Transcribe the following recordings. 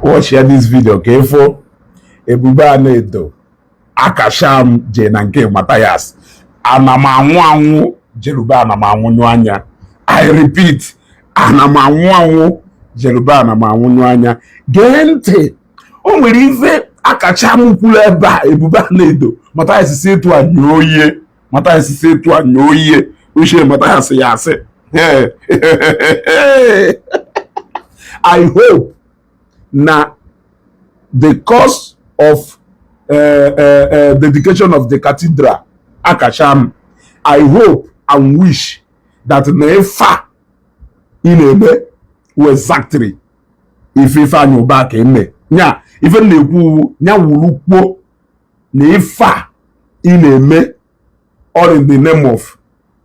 Watch ya this video ka ịfụ Ebube Anaedo akasham je na nke Mathias. Ana m anwụ anwụ jerube, ana m anwụnyụ anya. I repeat, ana m anwụ anwụ jerube, ana m anwụnyụ anya. Gee ntị, o nwere ife akacha m kwuru ebe a. Ebube Anaedo, Mathias si etu a nyụọ ihe, Mathias si etu a nyụọ ihe uche Mathias ya asị. I hope na the cause of dedication of the cathedral akacham, I hope and wish that na ife a ị na-eme wụ exactly ife Ifeanyi Ubah ka eme nya. Ife m na-ekwu nya wuru kwuo na ife a ị na-eme, all in the name of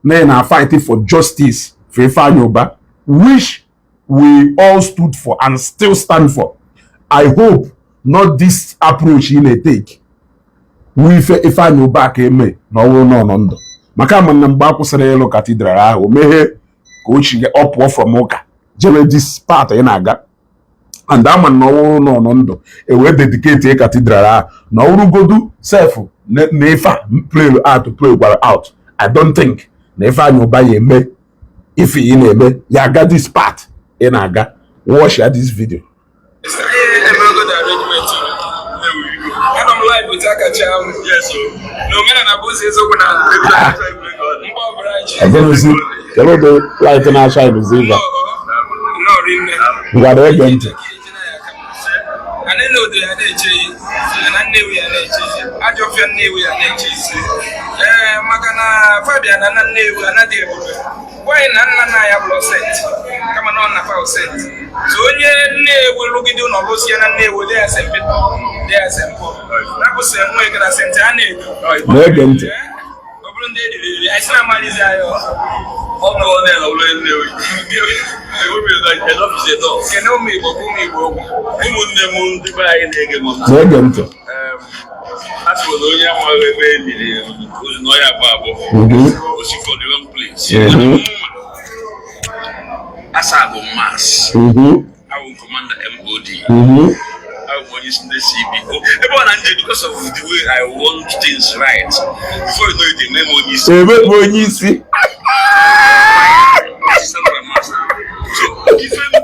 na ị na fight for justice for Ifeanyi Ubah, which we all stood for and still stand for, I hope not this approach ị na-etake wu ife Ifeanyi Ubah ka eme na ọ bụrụ na ọ nọ ndụ. Maka ama na mgbe a kwụsịrị ịlụ cathedral ahụ, o meghee ka o chi ọ pụọ from ụka jebe this part ị na-aga. And ama na ọ bụrụ na ọ nọ ndụ, e wee dedicate cathedral ahụ, na ọ bụrụgodu sef na ife a play out, play gwara out, I don't think na Ifeanyi Ubah ya eme ife ị na-eme ya aga this part ị na-aga. Watch ya this video. Emego the arrangement. Anọ m live with Akacha. Yes, o. Na omenala bụ ụzọ eziokwu na mgbe ọbụla ji. Egosi kedu ụdị light na-acha ibuzi ịga. Nnọọ rinne. Ngwara, ege ntị. Ana odo ya na-eche yi, na Nnewi ya na-eche yi, Ajọfịa Nnewi ya na-eche isi. Ee, maka na Fabian na Nnewi anaghị ebube gwa anyị na nna nna ya bụrụ saint, kama na ọ na fa saint. So onye Nnewi rụgide ụlọ lụsie na Nnewi dị ya St. Peter, dị ya St. Paul, na-abụ St. Nweke na St. Anedo. Na-ege ntị. Ọ bụrụ ndị eriri eri, anyị sị na amalizi anyị ọzọ. Ọ nọrọ na ụlọ Nnewi. Enough is enough. Kene ụmụ Igbo bụ ụmụ Igbo okwu. Ụmụnne m, ndị be anyị na-ege m ntị. Na-ege ntị. A sị na onye amaghị ebe e liri ozu na ọya abụọ abụọ. O si for the wrong place. Asa bụ mass. Awụ commander MOD. Awụ m onye isi ndị CBO. Ebe ọ na nje, because of the way I want things right. Before you know it, eme m onye isi. Ebe bụ onye isi. Assistant Grandmaster. So, ife m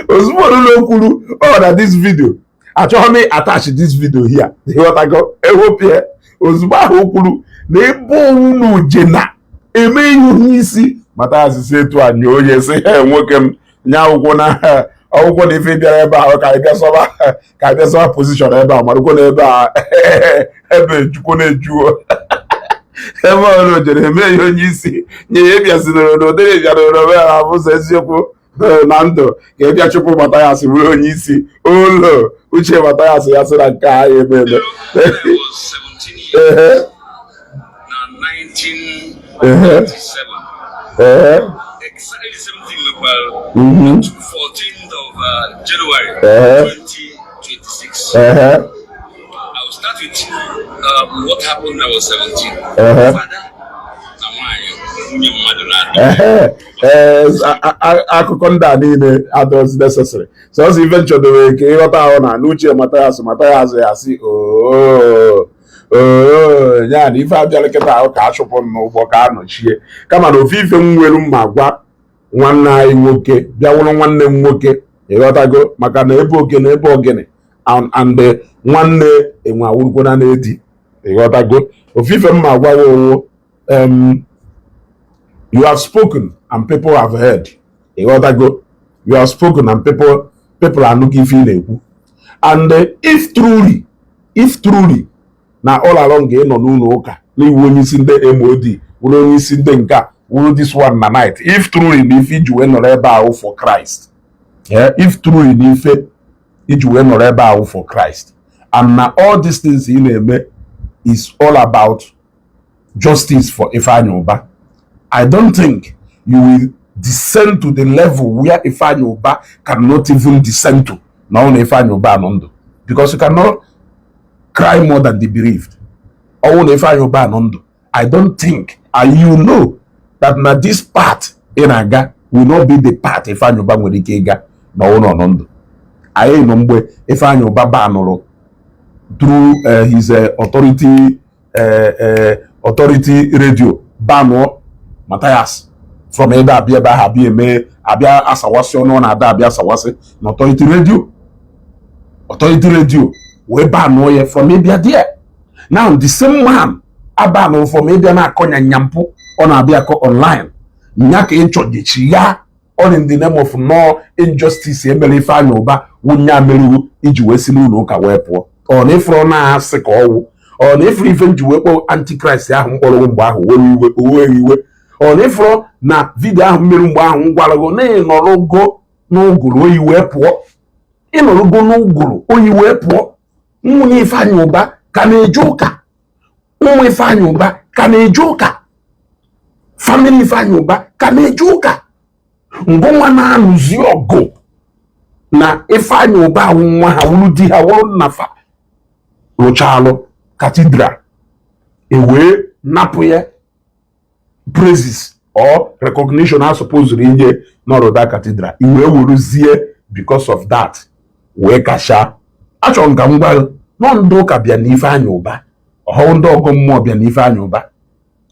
Ozugbo na o kwuru ọ na this video, achọghị m attach this video here, ịghọtago? Ewepịa ozugbo ahụ o kwuru na ebe owu na uje na eme ihe onye isi Mathias si etu a nye onye si "Ee, nwoke m nye akwụkwọ na akwụkwọ na ife bịara ebe ahụ ka anyị bịa sọba position ebe a, marụkwo na ebe a ebe ejukwo na-ejuo ebe ọ na ojere eme ihe onye isi nye ya ịbịazinoro n'ụdịrị bịara n'omenala bụ ụzọ eziokwu na ndụ ka ị bịa chụpụ Mathias bụrụ onye isi ụlọ uche Mathias ya sị na nke a ya eme eme. When I was 17 years na 1997. Exactly the same thing mekwara 14th of January 2026. I will start with what happened when I was 17. Father na nwaanyị nwunye mmadụ na-adị. Ehe, ee, akụkọ ndị a niile adọzi necessary. Sọsọ ife nchọdoro ka ịghọta ahụ na n'uche Mathias, Mathias ya sị ooo oo ya na ife abịala kịta ahụ ka a chụpụ m n'ụgbọ ka a nọchie, kama na ofe ife m nwere mma gwa nwanne anyị nwoke bịa wụrụ nwanne m nwoke, ịghọtago? Maka na ebe oke na ebe ogene and nwanne enwe awụrụkwana na-edi, ịghọtago? Ofe ife mma gwa gị owo, you have spoken and people have heard, ịghọtago? You have spoken and people anụghị ife ị na-ekwu. And if truly na all along ị nọ n'ụlọ ụka n'iwu onye isi ndị MOD, wụrụ onye isi ndị nke a, wụrụ this one na night, if truly na ife iji wee nọrọ ebe ahụ for Christ, yeah, if truly na ife iji wee nọrọ ebe ahụ for Christ and na all these things ị na-eme is all about justice for Ifeanyi Ubah, I don't think you will descend to the level where Ifeanyi Ubah cannot even descend to na ọ na Ifeanyi Ubah nọ ndụ, because you cannot cry more than the bereaved. Ọnwụ na Ifeanyi Ubah nọ ndụ, I don't think, and you know that na this part ị na-aga will not be the part Ifeanyi Ubah nwere ike ịga na ọnwụ na ọ nọ ndụ. Anyị nọ mgbe Ifeanyi Ụba banụrụ through his authority radio, banụọ Matthias from ebe abịa, ebe ahụ abịa eme, abịa asawasị ọnụ ọ na-ada, abịa asawasị na authority radio. Authority radio wee banụọ ya from ịbịa there. Now the same man abanụrụ from ịbịa na-akọ nyanyampụ ọ na-abịa akọ online nya ka ịchọjechi ya, all in the name of no injustice emere Ifeanyi Ụba wụnya meriwu iji wee si n'ụlọ ụka wee pụọ. Ọ na ịfụrụ na-asị ka ọwụ, ọ na ịfụrụ ife nji wee kpọọ antichrist ahụ mkpọrọ mgbe ahụ were iwe owe iwe. Ọ na ịfụrụ na video ahụ mmiri mgbe ahụ m gwarago na ịnọrọgo n'ụgụrụ oyi wee pụọ, ịnọrọgo n'ụgụrụ oyi wee pụọ. Nwunye Ifeanyi Ụba ka na-eje ụka, ụmụ Ifeanyi Ụba ka na-eje ụka, family Ifeanyi Ụba ka na-eje ụka. Ngụnwa na-anụzi ọgụ na Ifeanyi Ụba awụ nwa ha, wụrụ di ha, wụrụ nna fa, rụchalụ cathedral, ewee napụ ya praises or recognition a supposed inye n'ọrụda cathedral, i wee weruzie because of that wee kasha. Achọrọ m ka m gwa gị nọ, ndị ụka bịa na Ifeanyi Ụba, ọhụụ ndị ọgọ mmụọ bịa na Ifeanyi Ụba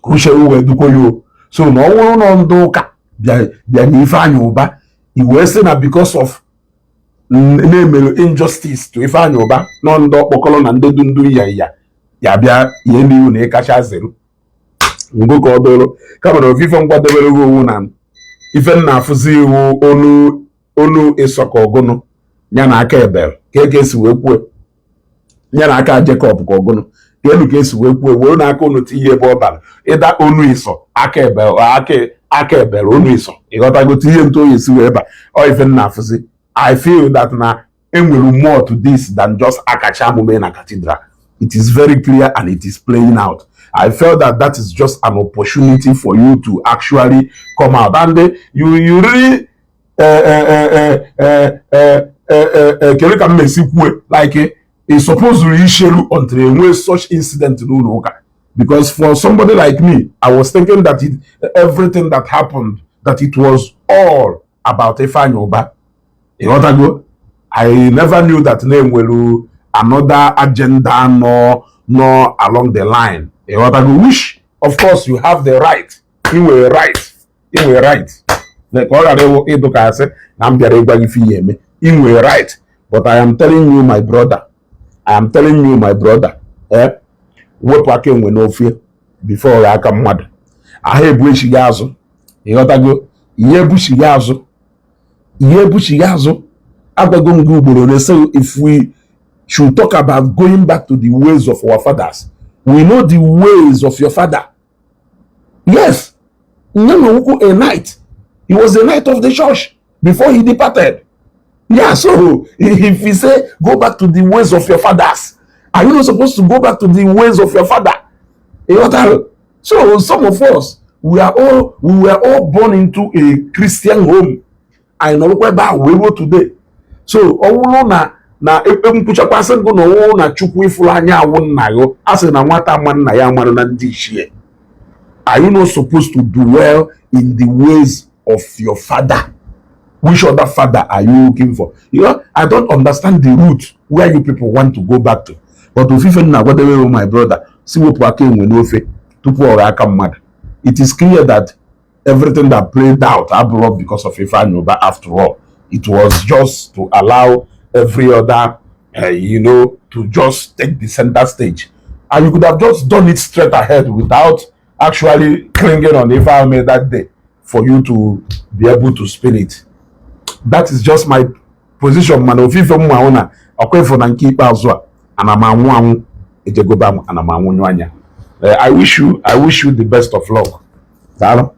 ka uche wee dukwo ya o. So na ọ bụrụ na ndị ụka bịa na Ifeanyi Ụba, i wee sị na because of na-emere injustice to Ifeanyi Ụba, nọ ndị ọkpọkọrọ na ndị du ndu ya ya ya bịa ihe n'ihu na ịkacha zero ngụ ka ọ dụrụ. Kama na ofufe nkwadobere gị owu na ife nna afụzi iwu onu onu ịsọ ka ọgụnụ ya na aka ebel ka eke esi wee kwue ya na aka Jacob ka ọgụnụ ka elu ka esi wee kwue were n'aka unu tinye ebe ọ bara ịda onu ịsọ aka ebel aka ebel onu ịsọ, ịghọtago? Tinye ntụ oyi esi wee ba ọ ife nna afụzi. I feel that na enwere more to this than just akacha amụme na cathedral. It is very clear and it is playing out. I felt that that is just an opportunity for you to actually come out and you really kedu ka m mesi kwue, like it's supposed to ishelu until enwe such incident n'ụlọ ụka, because for somebody like me, I was thinking that everything that happened, that it was all about Ifeanyi Uba. Ịghọtago? I never knew that na enwere another agenda nọ along the line. Ịghọtago? Which of course you have the right, ị nwere right, ị nwere right ka ọ ghara ịdụ ka asị na m bịara ịgwa gị ife ihe eme. Ị nwere right, but I am telling you, my brother, I am telling you, my brother, eh, wepụ aka enwe n'ofe before ọ aka mmadụ ahụ ebu echighị azụ. Ịghọtago? Ihe ebuchighị azụ, ihe ebuchighị azụ. Agwago m gị ugboro na say if we should talk about going back to the ways of our fathers, we know the ways of your father. Yes, Nyanwukwu, a knight, he was a knight of the church before he departed. Yeah, so if he say go back to the ways of your fathers, are you not supposed to go back to the ways of your father? Ịghọtara? So some of us, we were all born into a Christian home. Anyị nọrọkwa ebe ahụ wee ruo today. So ọ bụrụ na nkwuchakwasị ngụ na ọwụwụ na Chukwu ịfụrụ anya awụ nna ya, a sị na nwata ama nna ya amarụ na ndị ichie. Are you not supposed to dwell in the ways of your father? Which other father are you looking for? I don't understand the route where you people want to go back to, but ofufe nna agwadebe, my brother, si wepụ aka enwe n'ofe tupu ọ ghọọ aka mmadụ. It is clear that everything that played out abụrụ because of Ifeanyi Uba. After all, it was just to allow every other to just take the center stage, and you could have just done it straight ahead without actually clinging on Ifeanyi that day for you to be able to spin it. That is just my position. Mana ofufe mma hụ na ọkwa ịfụ na nke ikpeazụ a, ana m anwụ anwụ ejegoba m, ana m anwụnyụ anya. I wish you the best of luck. Daalụ.